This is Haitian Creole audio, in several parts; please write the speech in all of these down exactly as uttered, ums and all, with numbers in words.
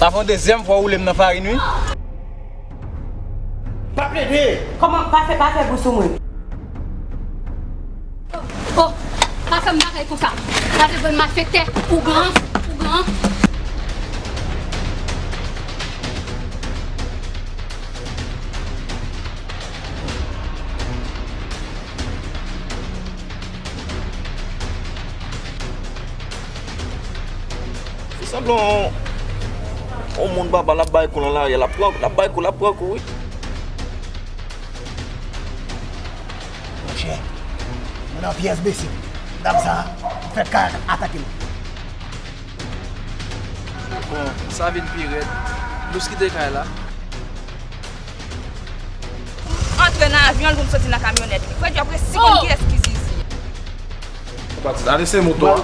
Sa fè yon dezyèm fwa w woule m nan farin, wi. Pa plede! Kòman? Pa fè, pa fè bri sou mwen. Oh, pa fè m bagay konsa. Pa fè ban m malfektè, ougan, ougan. Fè sanblan yon moun baba l ap bay kou nan lari a, l ap pran, l ap bay kou, l ap pran kou, wi. Monchè, mwen nan pyès bese. Dam sa a fèk ka atake m. Bon, sa vin pi rèd. Lous kite kay la. Antre nan avyon l pou m soti nan kamyonèt li. Frè Djòb resi konn kiyès ki Zizi. Ale se moto a.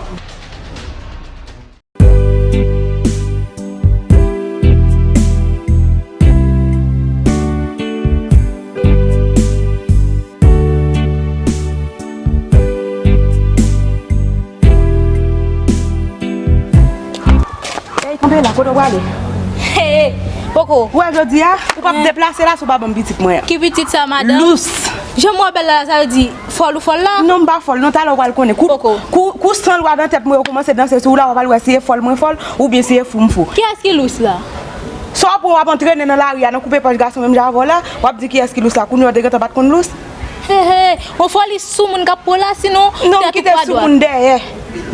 Ey, kanpe la, kote w prale? Hey, poko. Ou wè jodi a, ou p ap deplase la si w pa ban m pitit mwen an. Ki pitit sa, madanm? Lous. Jan m wè w bèl la, sa vle di fòl ou fòl la? Non, m pa fòl, non, talè w pral konnen. Kou, poko. Kou, kou san lwa nan tèt mwen yo kòmanse danse sou ou la, w pral wè si e fòl mwen fòl, oubyen si e fou m fou. Kiyès ki lous la? Sa w pran w ap antrene nan lari a, nan koupe pòch gason menm jan avè w la, w ap di kiyès ki lous la, kounye a w te gentan pa t konn lous? He, he, yon fòlis sou moun k ap pran w la, sinon, non, m kite sou moun dèyè.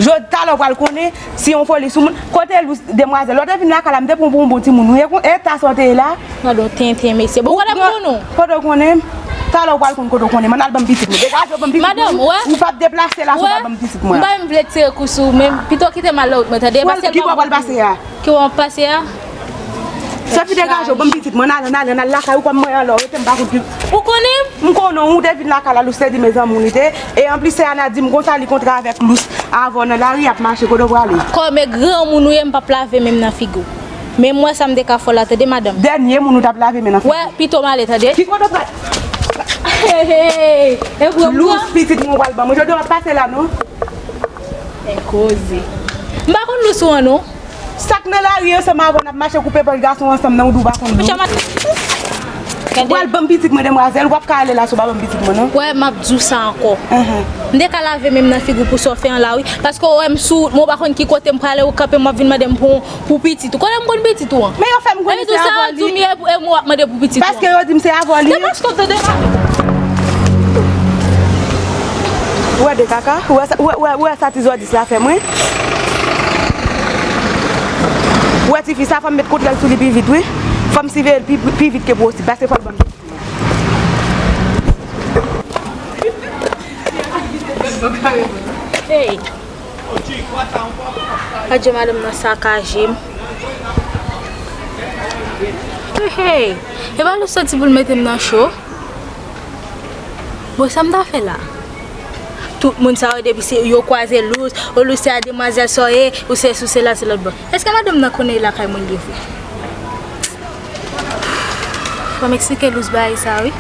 Jodi talè w pral konnen si yon fòlis sou moun. Kote lous, demwazèl? Lè w te vin lakay la, m te pran w pou yon bon timoun. Ou ye kon eta sa w te ye la? Madanm tenten, mesye. Bon, kote m konnen w? Kote w konnen m? Talè w pral konn kote w konnen m. Ann al ban m pitit mwen. Degaje w ban m pitit mwen. Madanm, ou wè? Ou p ap deplase la si w pa ban m pitit mwen. M pa menm vle tire kou sou ou, men pito kite m al nan wout mwen, tande? Pase l pa bon pou ou. Ki bò w pral pase a? Ki bò w ap pase a? Sèfi degaje w, ban m pitit mwen, n ale, n ale, n al lakay ou kòm mwen alò, rete m pa konn ki. Ou konnen m? M konnen w, ou te vin lakay la, Lous te di mezanmi w li te. E anplis, sè Ana di m konsa li kontre avèk Lous avè w nan lari, y ap mache, kote w prale? Kòm e granmoun ou ye, m p ap lave men m nan figi w. Men m wè sa m te ka fè w la, tande, madanm. Dènye moun ou t ap lave men nan figi w. Wè, pito m ale, tande. Ki kote w prale? Hey, hey, hey. E granmoun an. Lous, pitit mwen, w pral ban mwen. Jodi a w ap pase la, non? E koze. M pa konn Lous ou an, non. Sa k nan lari ansanm avè w, n ap mache koupe pòch gason ansanm nan, ou di w pa konn Lous. Ou pral ban m pitit mwen, demwazèl, w ap ka ale la si w pa ban m pitit mwen, non. Wè, m ap di w sa ankò. M te ka lave men m nan figi w pou sa w fè an la, wi. Paske w wè m sou wout mwen, ou pa konn ki kote m prale, ou kanpe m ap vin mande m pou, pou pitit ou. Kote m konn pitit ou an? Men yo fè m konnen se avè w li. E m w ap mande pou pitit ou an. Paske yo di m se avè w li ye. Depaske w tande. Ou wè de kaka? Ou wè sa, ou wè, ou wè, ou wè sa ti zòdis la fè mwen? Ou wè tifi sa, fò m met kontwòl sou li pi vit, wi. Fò m siveye l pi, pi vit ke posib, paske fò l ban m pitit mwen. Hey! Adje madanm nan sakaje m. Hey, hey! E pa Lous soti pou l mete m nan cho. Bon, sa m ta fè la? Tout moun sa yo, depi se yo kwaze Lous, o Lous se a demwazèl sa w ye, ou se sou se la, se lòt bò. Èske madanm nan konnen e lakay mwen l ye vre? Fò m eksplike Lous bagay sa, wi.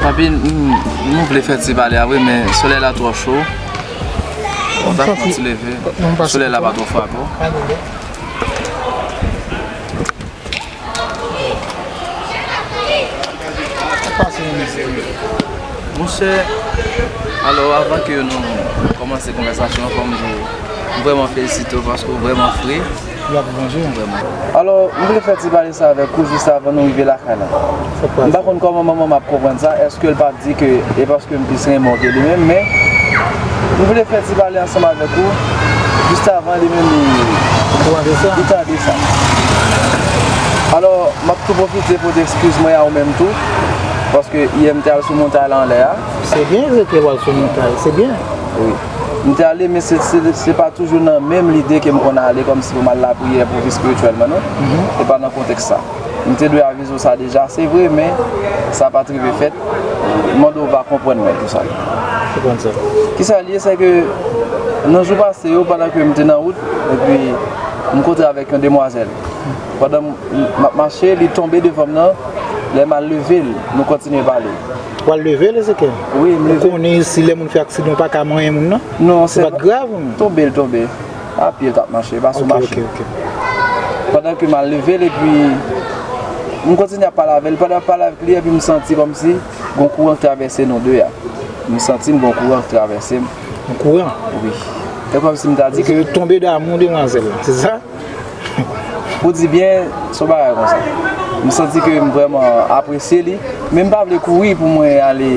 Papi, m, m vle fè ti pale a vre, men solèy la twò cho. Kontak mwen ti leve. Solèy la pa twò frape w. Monchè, alò, avan ke nou kòmanse konvèsasyon an, fò m di w, m vrèman felisite w paske w vrèman fre. Vrèman. Alò, m vle fè ti pale sa avèk ou jis avan nou rive lakay la. M pa konn kòman manman m ap konprann sa, èske l p ap di ke e paske m plis renmen w ke li menm, men m vle fè ti pale ansanm avèk ou, jis avan li menm li, li tande sa. Alò, m ap tou pwofite pote eskiz mwen a ou menm tou, paske yè m te al sou montay la anlè a. Se byen, Ezekiel, w al sou montay, se byen. Wi. M te ale, men se, se, se pa toujou nan menm lide ke m konn ale, kòmsi pou m al lapriyè pou vi espirityèl mwen, non. Se pa nan kontèks sa. M te dwe avize w sa deja, se vre, men sa pa t rive fèt. M mande w pa konprann mwen pou sa. Konprann sa. Kisa l ye, se ke nan jou pase yo, pandan ke m te nan wout, epi m kontre avèk yon demwazèl. Pandan m, m ap mache, li tonbe devan m nan, lè m al leve l, nou kontinye pale. W al leve l, Ezekiel? Wi, m leve. Ou konnen si lè moun fè aksidan, ou pa ka manyen moun nan? Non, se pa grav, non? Tonbe, l tonbe. A pye l t ap mache, pa sou machin. Ok, ok, ok. Pandan ke m al leve l, epi m kontinye ap pale avè l. Pandan m ap pale avèk li, epi m santi kòmsi gon kouran k travèse nou de a. M santi m gon kouran k travèse m. Yon kouran? Wi. Se kòmsi m ta di ke. Ou tonbe damou demwazèl la, se sa? Pou di byen, se yon bagay konsa. M santi ke m vrèman apresye li, men m pa vle kouri pou mwen ale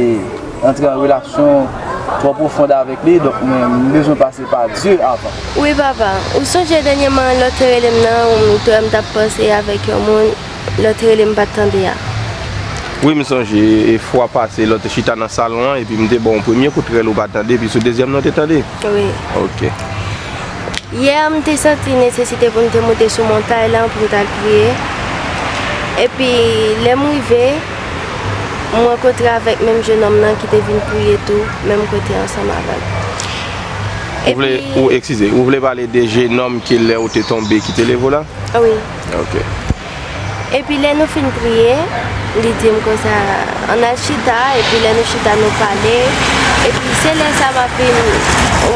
antre an relasyon twò pwofond avèk li, donk mwen, m bezwen pase pa Dye avan. Wi, papa. Ou sonje dènyèman lè w te rele m nan, ou te wè m t ap panse avèk yon moun, lè w te rele m pa t tande a? Wi, m sonje, e fwa pase, lè w te chita nan salon an, epi m te ba w yon premye kout rèl ou pa t tande, epi sou dezyèm nan w te tande? Wi. Ok. Yè, m te santi nesesite pou m te monte sou montay lan pou m t al priye. Epi, lè m rive, m rankontre avèk menm jennonm nan ki te vin priye tou, menm kote ansanm avè m. Ou vle, epi ou, eskize, ou vle pale de jennonm ke lè ou te tonbe ki te leve w la? Wi. Ok. Epi lè nou fin priye, li di m konsa, ann al chita, epi lè nou chita, nou pale. Epi se lè sa m ap vin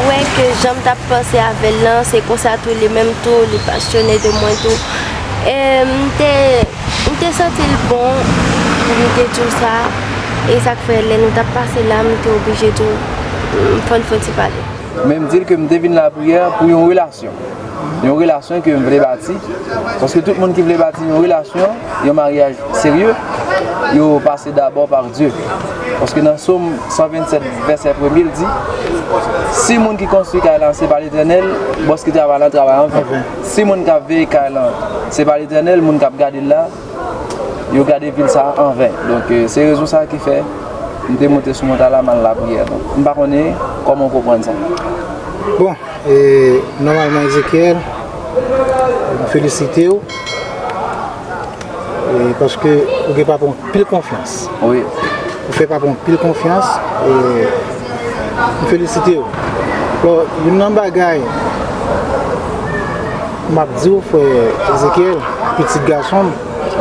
wè ke jan m t ap panse avè l lan, se konsa tou, li menm tou, li pasyone de mwen tou. E m te, m te santi l bon pou m te di w sa. E sa k fè, lè nou t ap pase la, m te oblije di w, m, fò n fè yon ti pale. Men m di l ke m te vin lapriyè pou yon relasyon. Yon relasyon ke m vle bati. Paske tout moun ki vle bati yon relasyon, yon maryaj serye, yo pase dabò pa Dye. Paske nan Sòm san vennsèt, vèsè premye, l di, si moun ki konstwi kay lan se pa Letènèl, bòs ki travay lan travay anven. Si moun k ap veye kay lan se pa Letènèl, moun k ap gade l la, yo gade vil sa a anven. Donk, eh, se rezon sa a ki fè m te monte sou montay la, m al lapriyè. Donk, m pa konnen kòman w konprann sa. Bon, e, nòmalman, Ezekiel, m felisite w, e, paske ou gen papa anpil konfyans. Wi. Ou fè papa anpil konfyans, e, m felisite w. Bon, youn nan bagay m ap di w, frè Ezekiel, pitit gason m.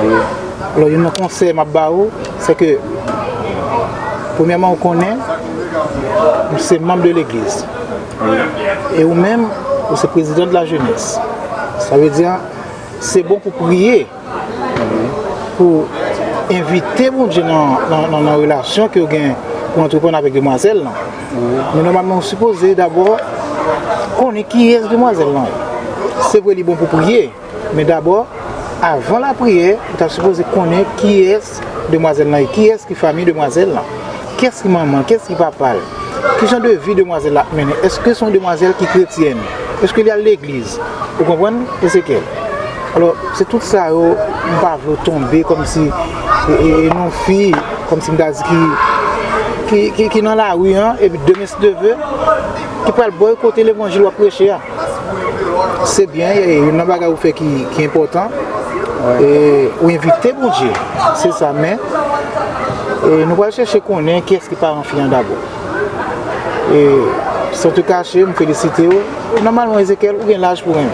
Wi. Alò, youn nan konsèy m ap ba ou, se ke, premyèman, ou konnen, ou se manm de legliz. Wi. E ou menm, ou se prezidan de la jenès. Sa vle di, se bon pou priye, pou envite Bondye nan, nan, nan, nan relasyon ke w gen pou antreprann avèk demwazèl lan. Wi. Men nòmalman, ou sipoze dabò konnen kiyès demwazèl lan ye. Se vre, li bon pou priye, men dabò, avan lapriyè, ou ta sipoze konnen kiyès demwazèl lan ye, kiyès ki fanmi demwazèl lan, kiyès ki manman l, kiyès ki papa l, ki jan de vi demwazèl la ap mennen, èske se yon demwazèl ki kretyèn, èske li al legliz, ou konprann, Ezekiel? Alò, se tout sa yo, m pa vle w tonbe kòmsi, e, e, e nan fi, kòmsi m ta di ki, ki, ki, ki nan lari an, epi demen si Dye vle, ki pral bòykote levanjil w ap preche a. Se byen, e, youn nan bagay ou fè ki, ki enpòtan. E, ou envite Bondye, se sa, men, e, nou pral chèche konnen kiyès ki paran fi an dabò. E, san te kache, m felisite w. Nòmalman, Ezekiel, ou gen laj pou renmen.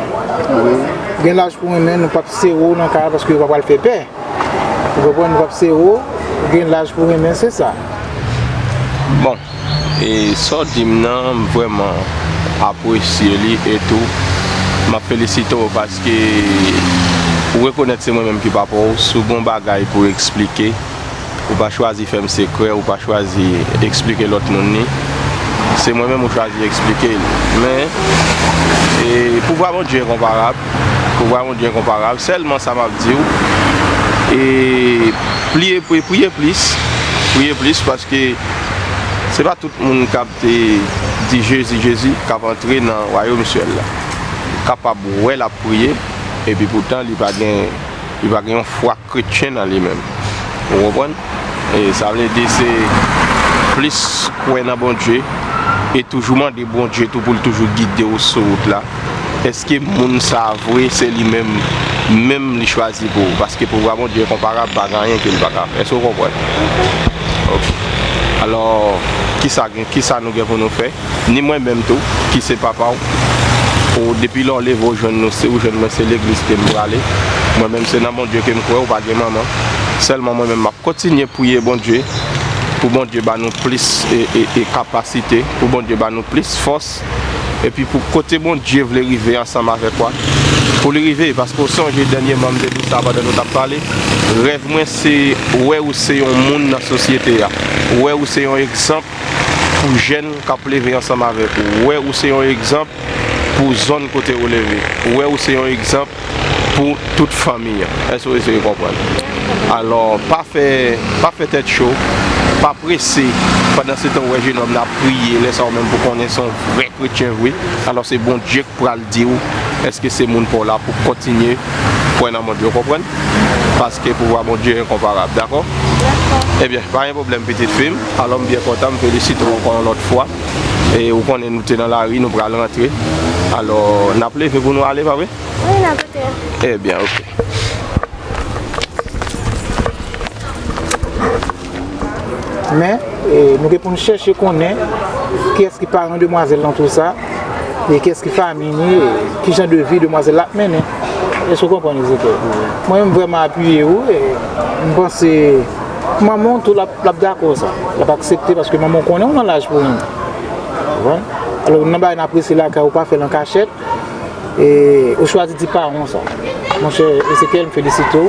Wi. Ou gen laj pou renmen, nou p ap sere w nan kay la paske yo pa pral fè pè. Ou konprann, nou p ap sere w, ou gen laj pou renmen, se sa. Bon, e sa w di m nan, m vrèman apresye li etou. M ap felisite w paske ou rekonèt se mwen menm ki papa w. Si w gen yon bagay pou w eksplike, ou pa chwazi fè m sekrè, ou pa chwazi eksplike lòt moun li. Se mwen menm ou chwazi eksplike l. Men, e, pouvwa Bondye enkonparab. Pouvwa Bondye enkonparab. Sèlman sa m ap di w, e, priye, priye, priye plis. Priye plis paske se pa tout moun k ap te di Jezi, Jezi, k ap antre nan wayòm syèl la. Kapab wè l ap priye, epi poutan li pa gen, li pa gen yon fwa kretyen nan li menm. Ou konprann? E sa vle di se plis kwè nan Bondye e toujou mande Bondye tou pou l toujou gide w sou wout la. Èske moun sa a vre se li menm, menm li chwazi pou ou? Paske pouvwa Bondye enkonparab, pa gen anyen ke l pa ka fè. Èske w konprann? Ok. Alò, kisa gen, kisa nou gen pou nou fè? Ni mwen menm tou, ki se papa w. Ou, depi lè w leve, ou jwenn nou, se, ou jwenn mwen, se legliz ke m prale. Mwen menm, se nan Bondye ke m kwè, ou pa gen manman. Sèlman mwen menm, m ap kontinye priye Bondye, pou Bondye ba nou plis, e, e, e kapasite, pou Bondye ba nou plis fòs, epi pou kote Bondye vle rive ansanm avèk ou a, pou li rive, paske w sonje dènyèman m te di w sa pandan nou t ap pale, rèv mwen se wè ou se yon moun nan sosyete a, wè ou se yon egzanp pou jèn k ap leve ansanm avèk ou, wè ou se yon egzanp pou zòn kote ou leve, wè ou se yon egzanp pou tout fanmi an. Èske w eseye konprann? Alò, pa fè, pa fè tèt cho, pa prese. Pandan se tan, w wè jenòm nan ap priye, lè sa a ou menm pou konnen se yon vrè kretyen vre. Alò, se Bondye k pral di w èske se moun pa w la pou kontinye kwè nan Bondye, w konprann? Paske pouvwa Bondye enkonparab, dakò? Dakò. Ebyen, pa gen pwoblèm, pitit fi m. Alò, m byen kontan, m felisite w ankò yon lòt fwa. E ou konnen nou te nan lari, nou pral rantre. Alò, n ap leve pou nou ale, pa vre? Wi, n ap leve. Ebyen, ok. Men, e, nou gen pou n chèche konnen kiyès ki paran demwazèl nan tou sa, e kiyès ki fanmi ni, e ki jan de vi demwazèl la ap mennen. Èske w konprann, Ezekiel? Mwen menm vrèman apiye w, e m panse manman w tou l ap, l ap dakò sa. L ap aksepte paske manman w konnen w nan laj pou li. Ou konprann? Alò, youn nan bagay n apresye lakay ou, pa fè l an kachèt. E ou chwazi di paran w sa. Monchè Ezekiel, m felisite w.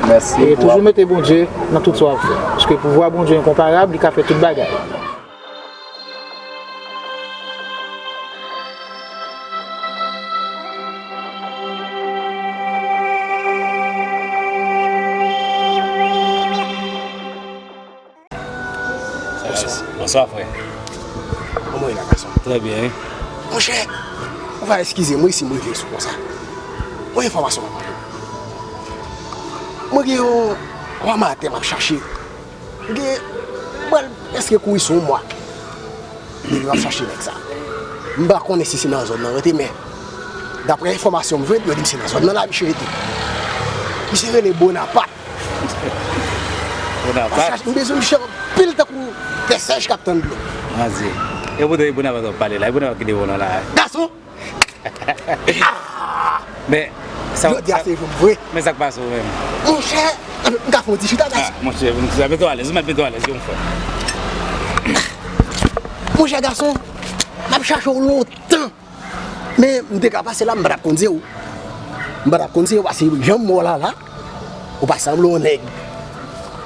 Mèsi. E toujou mete Bondye nan tout sa w ap fè. Paske pouvwa Bondye enkonparab, li ka fè tout bagay. Bonswa, frè. Kòman w ye la, gason? Trè byen, wi. Monchè, ou va eskize mwen si m rive sou konsa. Yon enfòmasyon m ap mande w. Mwen gen yon, yon amatè m ap chache. Mwen gen, m pral prèske kouri sou yon mwa. Depi m ap chache nèg sa. M pa konnen si se nan zòn nan rete, men daprè enfòmasyon m jwenn, yo di m se nan zòn nan la misye rete. Misye rele Bonapat. Bonapat? M ap chache, m bezwen misye anpil tankou tè sèch k ap tann dlo. Manzè. E poutèt Bonapat w ap pale la, e Bonapat ki devan w nan la. Gason! Men, sa, jodi a sa, se jou m vre. Men sa k pase w menm? Monchè, m ka fè yon ti chita, gason? Ah, monchè, sa mete w alèz, ou mèt mete w alèz, wi, mon frè. Monchè, gason, m ap chache w lontan. Men m te ka pase la, m pa t ap konn se ou. M pa t ap konn se ou, paske jan m wè w la, la, ou pa sanble yon nèg,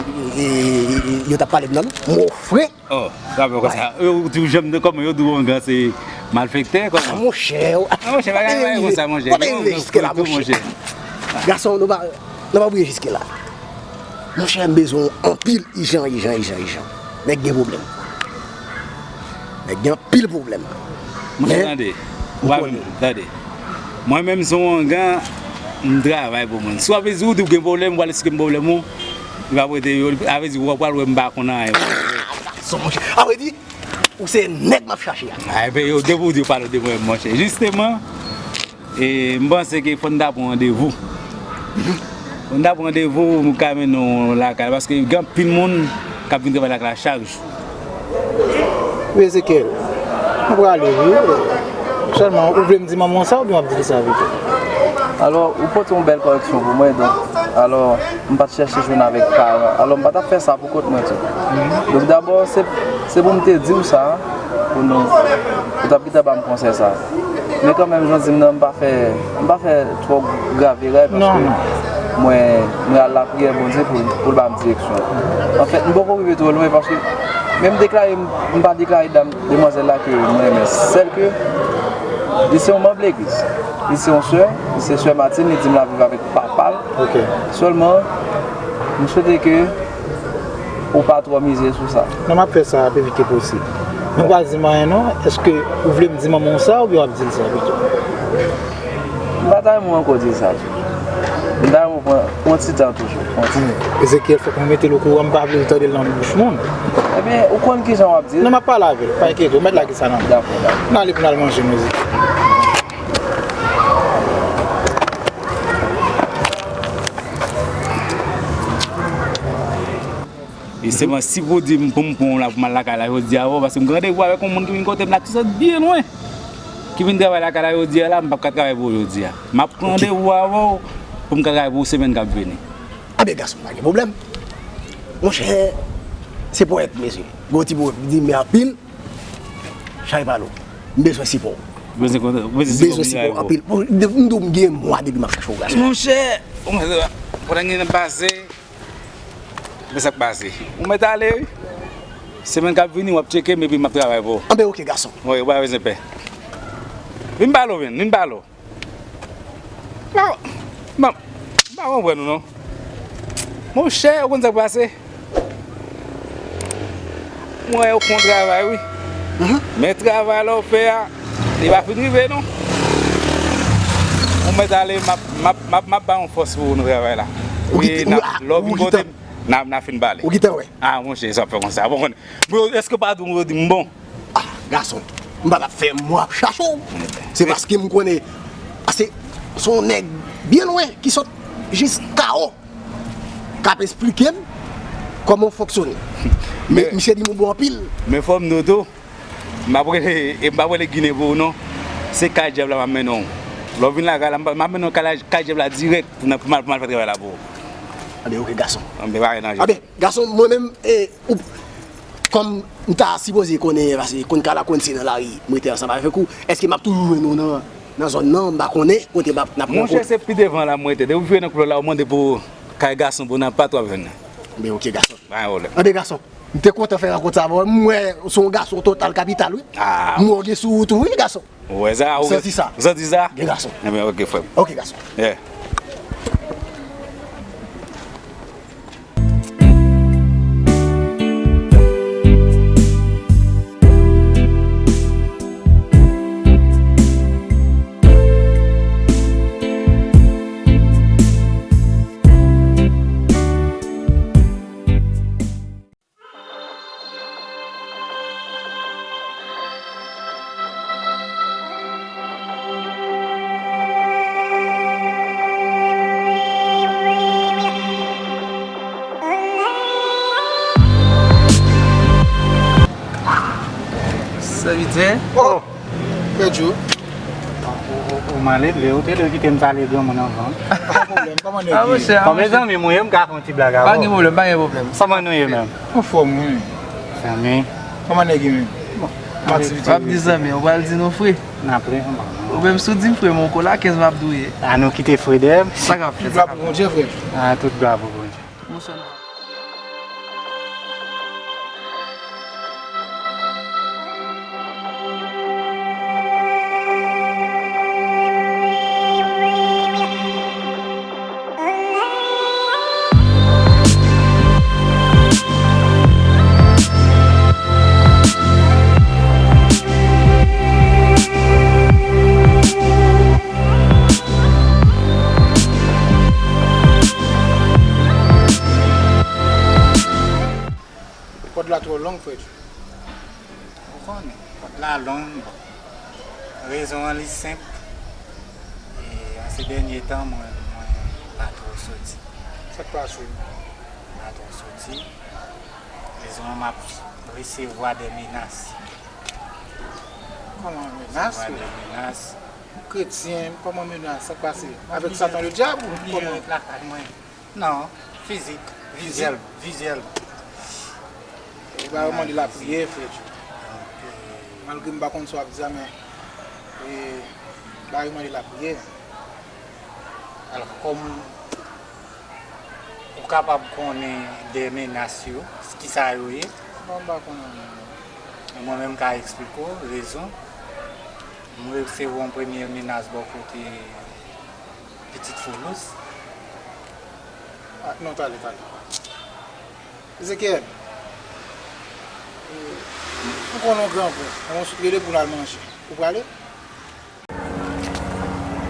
e, e, e, yo t ap pale m nan, non. M wè w fre. Oh, sa fè konsa. Yo di w janm de kòman, yo di w Ongan se malfektè, kòman? Ah, monchè. Ah, monchè, bagay, bagay konsa, monchè. Kote rive jiske la, monchè? Gason, nou pa, nou pa priye jiske la. Monchè, m bezwen w anpil, ijan, ijan, ijan, ijan. Nèg gen pwoblèm. Nèg gen anpil pwoblèm. Monchè, tande. Ou pa menm, tande. Mwen menm, se yon Ongan, m travay pou moun. Si w ap di w di w gen pwoblèm, ou al esplike m pwoblèm ou, li p ap rete, yo, a vle di, ou pral wè m pa konn anyen. Ah, gason, monchè. A vle di, ou se nèg m ap chache a. Ah, ebyen, yo, depi w di w pale de mwen, monchè. Jisteman, e, m panse ke fò n ta pran randevou. Fò n ta pran randevou, m ka mennen w lakay, paske gen anpil moun k ap vin travay lakay la chak jou. Wi, Ezekiel, mwen prale, wi. Sèlman, ou vle m di manman w sa oubyen w ap di li sa pito? Alò, ou pote yon bèl koreksyon pou mwen, donk, alò, m pa t chèche jwenn avèk paran. Alò, m pa t ap fè sa pou kont mwen tou. Donk, dabò, se, se pou m te di w sa, Pou nou, ou t ap gentan ban m konsèy sa. Men kanmenm, jan w di m nan, m pa fè, m pa fè twò grav erè, paske mwen, mwen al lapriyè Bondye pou, pou l ban m direksyon. Anfèt, m poko rive twò lwen, paske menm deklare, m pa deklare dam, demwazèl la ke mwen renmen. Sèl ke li se yon manm legliz. Li se yon sè, li se sè Martine, li di m l ap viv avèk papa l. Sèlman, m swete ke ou pa twò mize sou sa. Non, m ap fè sa pi vit ke posib. Mwen pa di m anyen non. Èske ou vle m di manman w sa oubyen w ap di l sa pito? M pa ta renmen w ankò di l sa tou. M ta renmen w pran yon ti tan toujou. Yon ti tan. Ezekiel, fòk mwen mete l okouran, m pa vle l tande l nan bouch moun. Ebyen, ou konn kijan w ap di l. Non, m ap pale avè l. Pa enkyete w, mèt lage sa nan men. Dakò, dakò. N ale pou n al manje, mezanmi. E sèlman si pou di m pou m pran w la pou m al lakay la jodi a, paske m gen randevou avèk yon moun ki vin kote m la ki sot byen lwen, ki vin travay lakay la jodi a la, m p ap ka travay pou ou jodi a. M ap pran randevou avè w pou m ka travay pou ou semèn k ap vini. Anben gason, pa gen pwoblèm. Monchè, se ponyèt, mesye. Gon ti ponyèt, m di men anpil. Chay pa lou. M bezwen sipò w. Bezwen kontan, bezwen sipò pou m travay pou ou. Anpil. Bon, depi m di w m gen mwa depi m ap chache w, gason. Monchè, ou mèt, pandan gen nan pase, men sa k pase. Ou mèt ale, wi. Semèn k ap vini, w ap tcheke m epi m ap travay pou ou. Anben, oke, gason. Wi, ou pa bezwen pè. Vin pale w, vin, vin pale w. Non, m pa konprann ou non. Monchè, ou konn sa k pase? Mwen wè ou fè yon travay, wi. Men travay la ou fè a, li pa fin rive, non. Ou mèt ale, m ap, m ap, m ap, m ap ba yon fòs pou ou nan travay la. Ou kite, lè w vin kote m, n a, n a fin pale. Ou kite wè. Ah, monchè, sa fè konsa. Bon, èske w pa di m, ou di m bon? Ah, gason, m pa t ap fè mwa ap chache w. Se paske m konnen, paske se yon nèg byen lwen ki sot jis Kawo k ap esplike m kòman w fonksyone. Men misye di m ou bon anpil. Men fò m di w tou, m ap rele, e m p ap rele Ginen pou ou non. Se kay dyab la m ap mennen w. Lè w vin lakay la, m ap mennen w kay la, kay dyab la dirèk pou n al, pou m al, pou m al fè travay la pou ou. Anben, oke, gason. Anben, pa gen danje. Anben, gason, mwen menm, e, ou, kòm m ta sipoze konnen, paske konn kala konn se nan lari m rete ansanm avèk ou, èske m ap toujou jwenn ou nan, nan zòn nan? M pa konnen kote m ap, n ap rankontre. Monchè, se pi devan la m rete. Depi w rive nan koulè la, ou mande pou kay gason Bonaparte, w ap jwenn li. Anben, oke, gason. Pa gen pwoblèm. Anben, gason, m te kontan fè rankont sa avè w. M wè w se yon gason total kapital, wi. Ah. M wè w gen sou ou tou, wi, gason. Ou wè sa? Ou santi sa? Ou santi sa? Gen gason. Ebyen, oke, frè m. Oke, gason. Yeah. Sèvitè. Oh! Frè Djo. Ou, ou, ou malelve, ou te dwe kite m pale granmoun anvan. Pa gen pwoblèm, kòman nèg ye? Kòm e zanmi m ou ye, m ka fè yon ti blag avè w. Pa gen pwoblèm, pa gen pwoblèm. Kòman nou ye menm? Anfòm, wi. Zanmi. Kòman nèg ye menm? Bon. Kòman aktivite yo? W ap di zanmi, ou pral di nou frè. N ap ri anba. Ou menm si w di m frè, men w kola kenz m ap di w ye. A nou kite frè dèyè m. Sa k ap fèt, sa k ap fèt. Tout glwa pou Bondye, frè. A tout glwa pou Bondye. Monchè. Kòd la twò long, frè Djo. Ou konnen, kòd la long, bon. Rezon an li senp. E an se dènye tan, mwen, mwen pa twò soti. Sa k pase? Pa twò soti. Rezon an, m ap resevwa de menas. Kòman menas? Resevwa de menas. Kretyen, kòman menas? Sa k pase? Avèk Satan ledyab ou kòman? Lakay mwen. Non, fizik. Fizik? Vizyèl, vizyèl. Ou pa mande lapriyè, frè Djo. Donk, e, Malgre m pa konn sa w ap di a, men, e, bagay yo mande lapriyè. Alò, kòm ou kapab konnen de menas yo, kisa yo ye? Bon, m pa konnen. Mwen menm, m ka eksplike w rezon. M resevwa yon premye menas bò kote pitit Foulous. Ah, non, talè, talè. Ezekyèl, ou konnen w gran frè, mwen sot rele pou l al manje. Ou prale?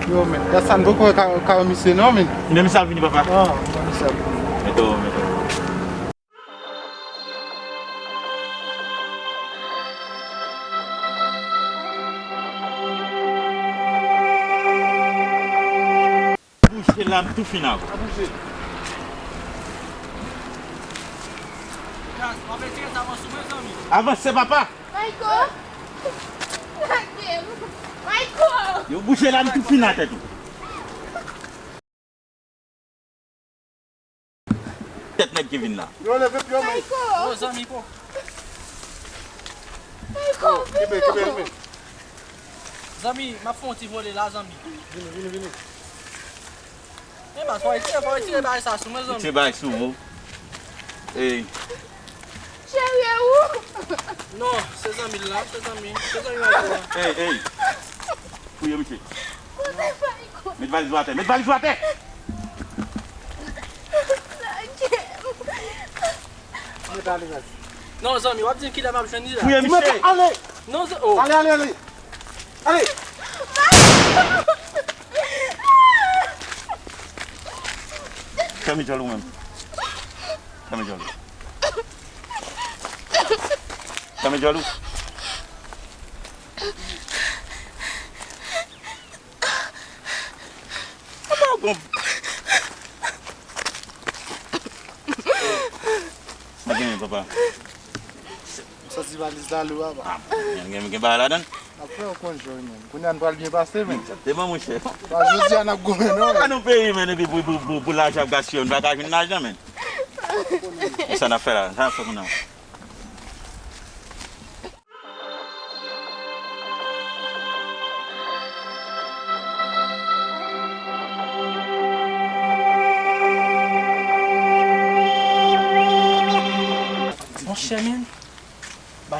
Yo, men, dat sa n poko ka, ka wè misye non, men. Men misye ap vini, papa. Ah, men misye ap vini. Mete w, mete w. Bouche la, m tou fin avè w. Avanse, papa! Michael! Lage m! Michael! Yo, bouche la, m tou fin atè tou. Tèt nèg ki vin la. Yo, leve pye w, men. Michael! Oh, zanmi, po. Michael, kenbe, kenbe, kenbe. Zanmi, m ap fè yon ti vole la, zanmi. Vini, vini, vini. E baz, fò w retire, fò w retire bagay sa sou mwen, zanmi. Retire bagay sou ou. Ey. Cheri, e ou? Non, se zanmi l la, se zanmi, se zanmi m la. Ey, ey. Fouye misye. Kote Michael? Met valiz ou atè, met valiz ou atè! Lage m. Mwen pale, baz. Non, zanmi, w ap di m kilè m ap jwenn li la. Fouye misye. Ale! Non, zan-, oh. Ale, ale, ale. Ale! Fèmen djòl ou menm. Fèmen djòl ou. Fèmen djòl ou. Papa, bon. Mwen genyen, papa. M santi valiz la lou, papa. Ah, gen, gen, gen bagay ladan l. Apre, w konn jan, men. Kounye a, n pral byen pase, men. Egzakteman, monchè. Pa jodi a, n ap goumen, non, men. Pa nan peyi, men, epi pou, pou, pou, pou lajan ap gaspiye, n pa ka jwenn lajan, men. Sa n ap fè la? Sa n ap fè kounye a? Monchè, men.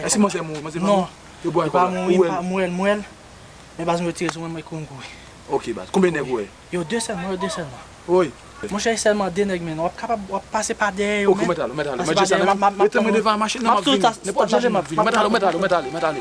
Èske manzè mouri? Manzè pa mouri? Non. Yo bwè alkòl la. Ou wè l? M pa mouri, m wè l. Men baz, mwen retire sou mwen, mwen kouri, m kouri. Ok, baz. Konbyen nèg ou wè? Yo de sèlman, yo de sèlman. Wi. Monchè, e sèlman de nèg, men w ap kapab, w ap pase pa dèyè yo, men. Ok, mèt ale, mèt ale. Mèt desann, mèt ale. Mete mwen devan machin nan, m ap vini. N ap tout sa, mèt ale, mèt ale, mèt ale, mèt ale.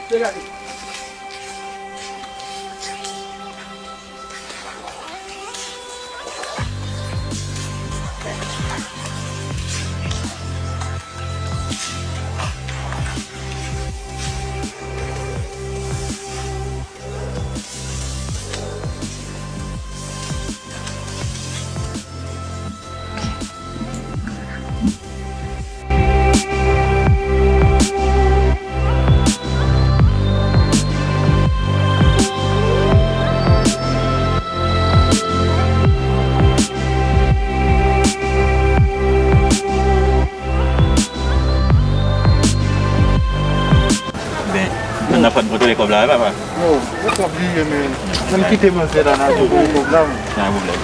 Men n ap pran kontwole kòb la, wi, papa. Yo, yo twò bliye, men. Ann kite manzè la, n al kontwole kòb la, men. Pa gen pwoblèm.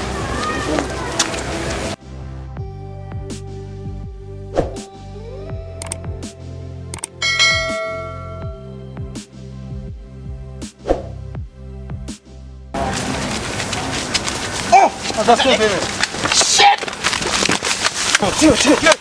Oh! Atasyon, men. Shit! Tire, tire, tire!